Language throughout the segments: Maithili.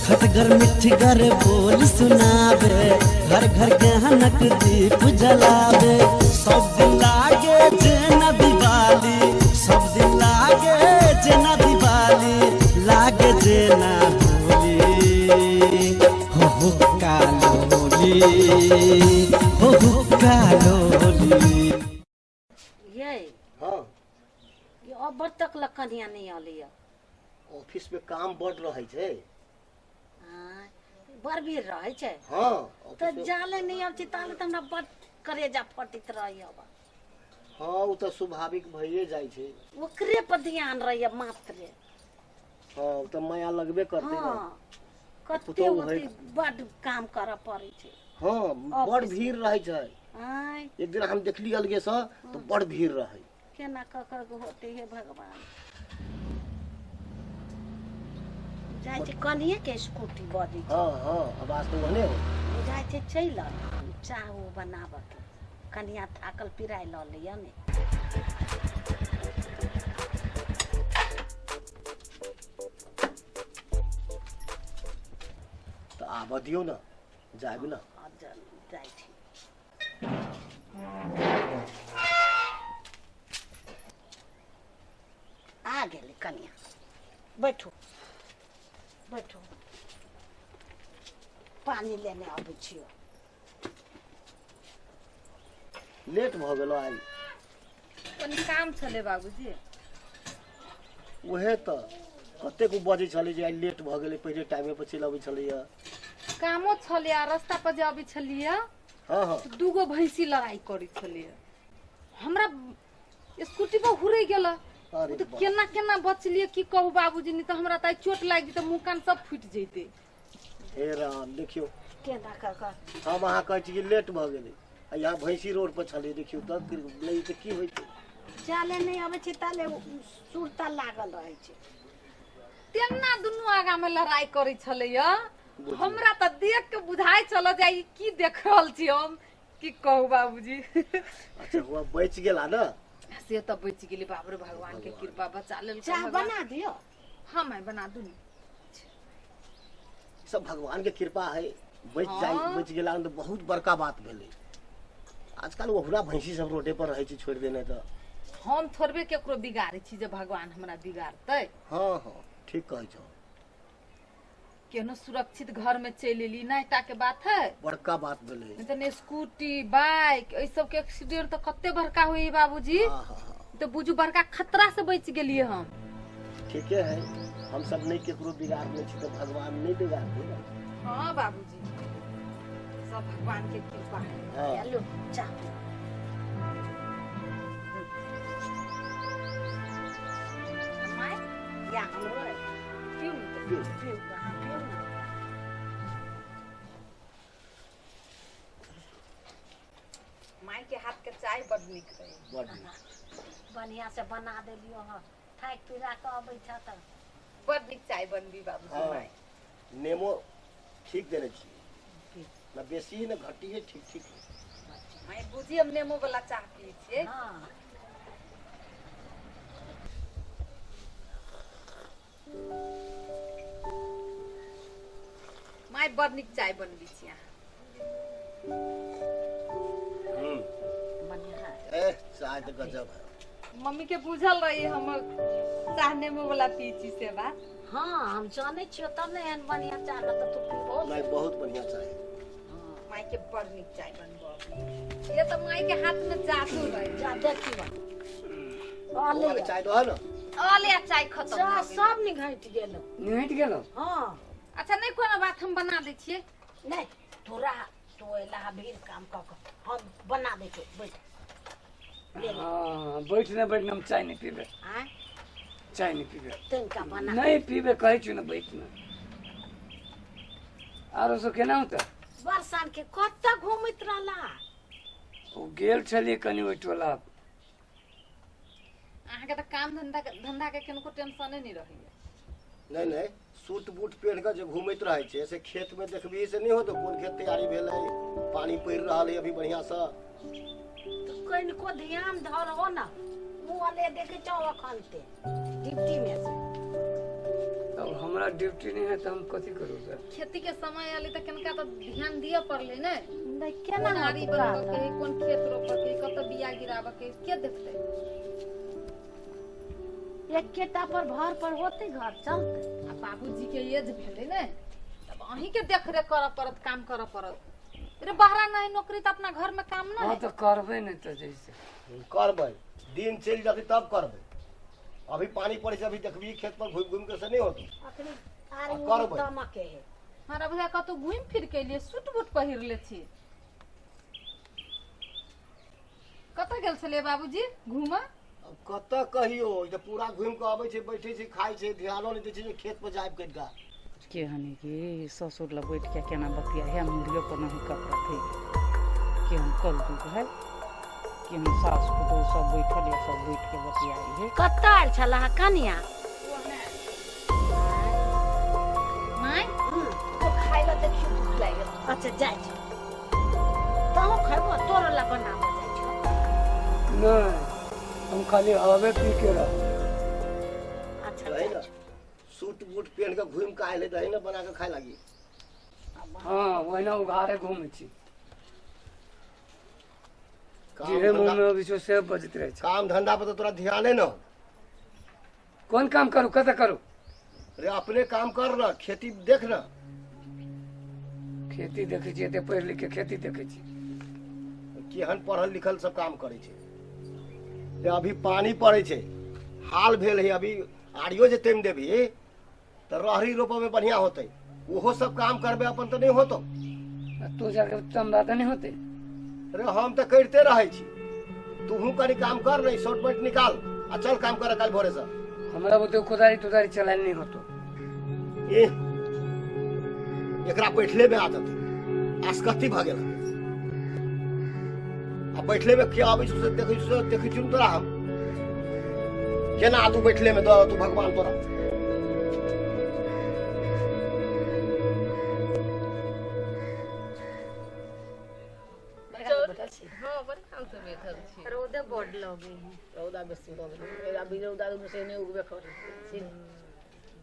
खटगर मिठगर बोल सुनाबे, घर घर ज्ञानक दीप जलाबे। सब दिन लागे जेना दिवाली, सब दिन लागे जेना दिवाली, लागे जेना होली। हो हो कालोली, हो हो कालोली। ये हाँ। ये अबर तक ल कन्या नहीं अली। ऑफिस में काम बढ़ रहै छै। आँय, बड़ भीड़ रहै छै। हाँ। तऽ ऑफिस में जाले नहि आबै छै ताले तऽ हमरा बड़ करेजा फटैत रहैया। हाँ, ओ तऽ स्वाभाविक भइए जाइ छै। ओकरे पर ध्यान रहैया मात्रे। हाँ, ओ तऽ माया लगबे करतै ने। हाँ, कते पुतोहु ओते है। बड काम करऽ पड़ै छै। हाँ, बड़ ऑफिस। भीड़ रहै छै। आँय। एक दिन हम देखली अलगे से तऽ बड़ भीड़ रहै। केना कऽ कऽ होते, हे भगवान! जाइ छै कनिए के स्कूटी बजै छै। हाँ हाँ, आवाज तऽ ओहने हो। जाइ छै, चलि आउ, चाह ओ बनाबऽ के कनिया थाकल पिराय लऽ लैया ने। तऽ आबऽ दियौ ने, जायब ने। आब जाइ छी। आ गेलै कनिया, बैठू बैठू, पानि लेने अबै छियौ। लेट भऽ गेलो आइ। कनि काम छलै बाबूजी। उहे तऽ कतेक बजै छलै जे आइ लेट भऽ गेलै, पहिले टाइमे पर चलि अबै छलैया। कामो छलै आ रास्ता पर जे अबै छलियै हाँ हाँ तऽ दूगो भैंसी लड़ाई करै छलियै, हमरा स्कूटी पर हुरै गेल। अरे तऽ बाप। केना केना बचलियै की कहू बाबूजी, नहि तऽ हमरा तऽ आइ चोट लागि जेतै, मुँह कान सब फूटि जैतै। हे राम, देखियौ। केना कऽ कऽ हम अहाँ कहै छी कि लेट भऽ गेलै आ यहाँ भैंसी रोड पर छलै, देखियौ तऽ नहि तऽ की होइतै। जाले नहि अबै छै ताले सुरता लागल रहै छै। तेना दुनू आगा में लड़ाई करै छलैया, हमरा तऽ देख के बुझाइ छल जे ई की देख रहल छी हम, की कहू बाबूजी। अच्छा हुआ बचि गेला ने। से तऽ बचि गेली, बाप रे, भगवान के कृपा, बचा लेल। चाह बना दियौ। हाँ माय, बना दू ने। सब भगवान के कृपा है, बचि जाइ। हाँ। बचि गेला तऽ बहुत बड़का बात भेलै। आजकल ओहुना भैंसी सब रोडे पर रहै छै, छोड़ि देने तऽ। हम थोड़बे केकरो बिगाड़ै छी जे भगवान हमरा बिगाड़तै। हाँ हाँ, ठीक कहै छौ। केहनो सुरक्षित घर में चलि एली, नहि टा के बात है। बड़का बात भेलै। नहि तऽ ने स्कूटी बाइक एहि सबके एक्सीडेंट तऽ कते बड़का होई बाबूजी। हाँ हाँ हाँ तऽ बुझू बड़का खतरा से बचि गेलियै हम। ठीके है, हम सब नहि केकरो बिगाड़ने छी तऽ भगवान नहि बिगाड़तै ने। हाँ बाबूजी, सब भगवान के कृपा है। हाँ। चलू, चाह पी। माय। या हमरो है। पीउ ने तऽ। पीउ। पीउ, अहाँ पीउ ने। माय के हाथ के चाय बड नीक रहे। बड नीक। बढ़िआँ से बना देलियौ हँ, थाकि पिरा कऽ अबै छह तऽ। बड नीक चाय बनबी बाबूजी। हाँ। माय। नेमो ठीक देने छी न, बेसी है न घटी है, ठीक ठीक है। माय, बुझी हम नेमो वाला चाह पियै छियै। हाँ। माय, बड नीक चाय बनबी छी अहाँ। बढ़िआँ। ए, चाय तऽ गजब है। मम्मी के बुझल रही हम चाह नेमो वाला पी छी से बात। हाँ, हम जानै छियौ तब ने एहन बढ़िआँ चाह, न तऽ तू पीबो। नहीं, बहुत बढ़िया चाय है। माय के बड़ नीक चाय बनबो, ये तऽ माय के हाथ में जादू रहे। जा देखियौ। बौआ के चाय दो ने। अले आ चाय खत्म चाह भऽ गेलै। सब निघटि गेलौ। निहटि गेलौ। हाँ। अच्छा, नहीं कोनो बात, हम बना दै छियै। नहि, तोरा तू अयला भीड़ काम कऽ कऽ, हम बना दै छियौ, बैठ ले ले। हाँ, बैठ ने बैठ ने, हम चाय नहीं पीबे। आँय? चाय नहीं पीबे। तनिका बना। नहीं पीबे कहै छी ने, बैठ ने। आरो सब केना होतै? बरसान के कतऽ घूमैत रहला? ओ गेल छलियै कनि ओहि टोला। अहाँके तऽ काम धंधा के किनको टेंशने नहि रहैया। नहीं नहीं, सूट बूट पहिर कऽ जे घूमैत रहै छै से खेत में देखबही से नहीं होतो, कोन खेत तैयारी भेल है, पानी पड़ि रहल है अभी बढ़िया से। तऽ कनिको ध्यान धरहो ने, ओ अले देखै छौ अखन ते ड्यूटी में से। तऽ अब हमरा ड्यूटी नहीं है तो हम कथी करू सर? खेती के समय आले तऽ कनिका तऽ ध्यान दिअ पड़लै ने। नहि, केना कोन आरी होतै बनबऽ बात? के है, कोन खेत रोपऽ के है, कतऽ बिया गिराबऽ के है, के देखतै? एकेटा पर भर पर होतै, घर चलतै? आ बाबूजी के एज भेलै ने, तब अहीं के देखरेख करऽ पड़त, काम करऽ पड़त। रे बाहरा नहीं नौकरी तऽ अपना घर में काम हाँ नहीं। तऽ करबै नहि तऽ जैसे करबै, दिन चलि जेतै तब करबै। अभी पानी पड़ै छै, अभी देखबही खेत पर घुमि घुमि के से नहि होतै। अखनी आरी आ उरी करबै। तमके है। हमरा बुझाय कतौ घुमि फिर के एलियै, सूट बूट पहिर ले छी। कतऽ गेल छलियै बाबूजी घूमऽ? अब कतऽ कहियो, ई तऽ पूरा घुमि कऽ अबै छै, बैठै छै, खाइ छै, ध्यानो नहि दै छै जे खेत पर जायब कनिका। के हनी कि ससुर लग बैठ के केना बतिया है, मुड़ियो पर नहीं कपड़ा थे। केहन कलयुग है, केहन सास पुतोह सब बैठल है, सब बैठ के बतियाई है। कतऽ आयल छलह कनिया? माय। तो खाय ला देखियो, भूख लागि गेल। अच्छा, जाइ छी, तहूँ खैबो, तोरो ला बनाबऽ जाइ छौ। नहीं, हम खाली हवे पी के रह। अच्छा। रही जाइ ने छी। सूट बूट पहिन कऽ घुमि कऽ आयल है, दही ने बना कऽ खाय लागी। हाँ, ओहिना उघारे घूमै छी। काम जेहे मुँह धंधा में अबै छौ से बजैत रहै छै। काम धंधा पर तऽ तोरा ध्याने न हो। कोन काम करू, कतऽ करू? रे, अपने काम कर न, खेती देख न। खेती देखै छी? एते पढ़ि लिख के खेती देखै छी? केहन पढ़ल लिखल सब काम करै छै रे। अभी पानी पड़ै छै, हाल भेल है, अभी आरियो जे तमि देबही तऽ रहरी रोपऽ में बढ़िया होतै। ओहो सब काम करबै अपन तऽ नहि होतौ। आ तू जाके चंदा तऽ नहि होतै? रे, हम तऽ करिते रहै छी, तूहू कनि काम कर ने। शर्ट पैंट निकाल आ चल काम करे काल्हि भोरे से। हमरा बुते कोदारी तुदारी चलायल नहि होतो। एह, एकरा बैठले में आदत है, आसकत्ती भऽ गेल। आ बैठले में के आबै छै से देखै छी, से देखै छी ने तोरा हम केना तू बैठले में दऽ तू भगवान तोरा। हाँ, बड़ी काम से बैठल छी। रौदे बड लगे है। रौदा बेसी भऽ गेलै। अभी रौदा से नहि उगबे करै।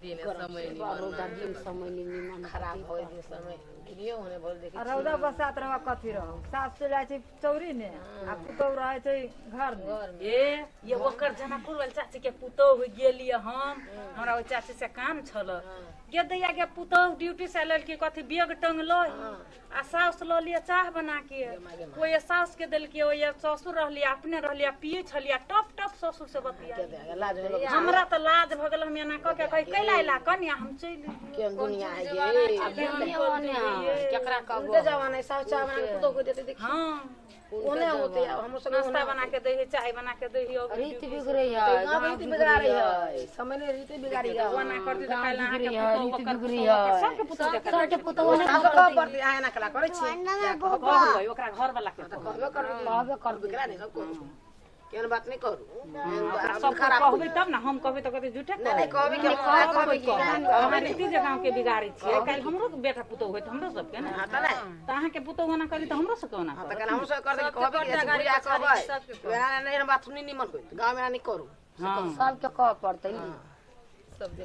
दिन समय बा, रौदा दिन समय निमन खराब भऽ गेल समय दिनियो होने भऽ देखै। आ रौदा बसात रह कथी रहौ, सास चलि जाइ छै चौरी ने आ पुतहु रहै छै घर मे। ए ये ओकर जनकपुर वाली चाची के पुतोहु गेलियै हम। हमरा ओहि चाची से काम छल। गे दैया गे, पुतोहु ड्यूटी से लेलकी कथी बैग टंगलो आ साउस लऽ लिअ चाह बना के। ओहि साउस के देलकै, ओहि ससुर रहलियै, अपने रहलियै, पियै छलियै, टप टप ससुर से बतिया। हमरा तऽ लाज भऽ गेल। हम एना कऽ के कही कैला अयला कनिया, हम चलि एलियै। केहन दुनिया है गे। केकरा कहबो? उल्टे जमाना है। सास चाय बना के पुतोह के देते देखी। हाँ। ओने होते हमरो सब। नाश्ता बना के दै है, चाय बना के दै है। रीत बिगड़ै है। गाँव रीति बिगाड़ी है, समय ने रीति बिगाड़ी है। ओना कर दी तऽ काल्हि अहाँके बिगड़ै है, पुतोहु रीत ओकर बिगड़ै पुतोहु ओकर है। सबके पुतोहु देखै। सबके पुतोहु ने। सास कहब पड़तै, अहाँ एना कला करै छी। कहबै ओकरा घर वाला के कहबै। कहबे करबै। कहबे करबै। बिगड़ा नहीं सबको, केहन बात नहीं करू। ओकरा सबके कहबै तब ने। हम कहबै तऽ कहतै झूठे। नहीं, कहबै कि हम कहबै कि अहाँ रीति जे गाँव के बिगाड़ै छियै। काल्हि हमरो बेटा पुतोहु होइत हमरो सबके ने। हाँ तऽ नहीं। तऽ अहाँके पुतोहु ओना करी तऽ हमरो सबके ओना हाँ करत। तऽ कहना हमरो सब कर दे, कहबै कि ऐसे बुढ़िया कहबै एना नहीं, बात सुनी निमन होइत गाँव में एना नहीं करू। हाँ। सबके कहऽ पड़तै ने।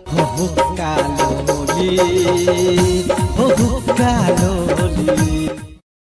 हो हुक्का लोली, हो हुक्का लोली।